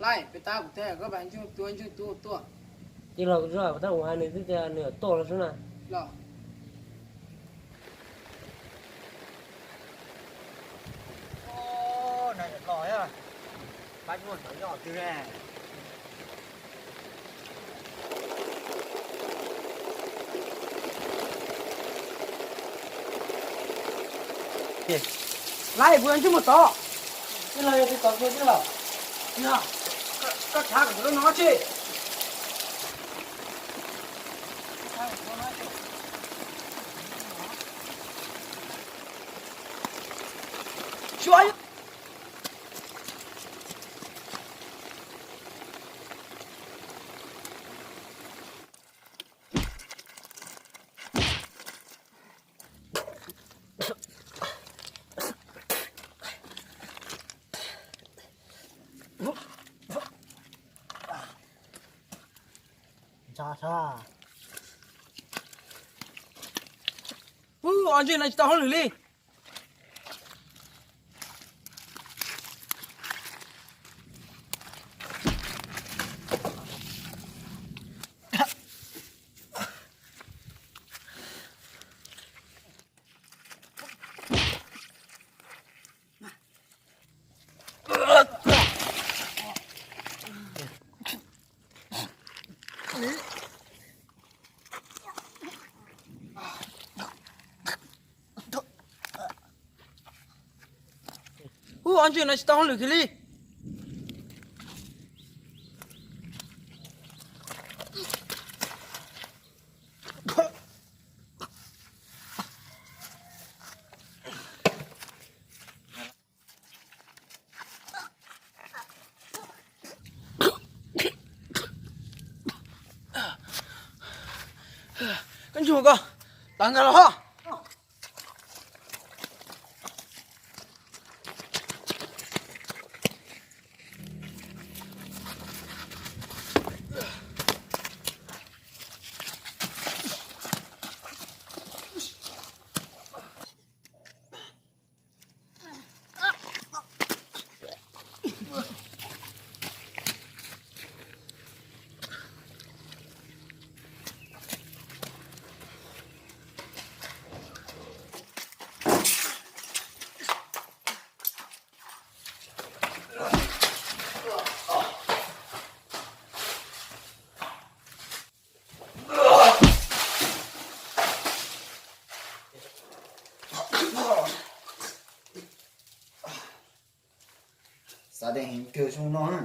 Laij, peb tab kuv thiab koj pab ntsej muag tub ntsej muag tub tuaj. Tij laug, kuv tab kuv hais nws twb tias nws yuav tuaj los xwb na. Los. Pab ntsej muag tov yoj twg ne. Laij, kuv yuav ntsej muag tod. Tij laug, yog tsis tod kiag tij laug. Koj tshav kom kuv lub no tsis. Ub, ob ntsej no tsis tau hauj lwm li. Ub, ob ntsej no tsis tau hauj lwm kiag li. Koj ntsuag ko, tawv ntawd los ho. Xav tias heev kawg zoo no na.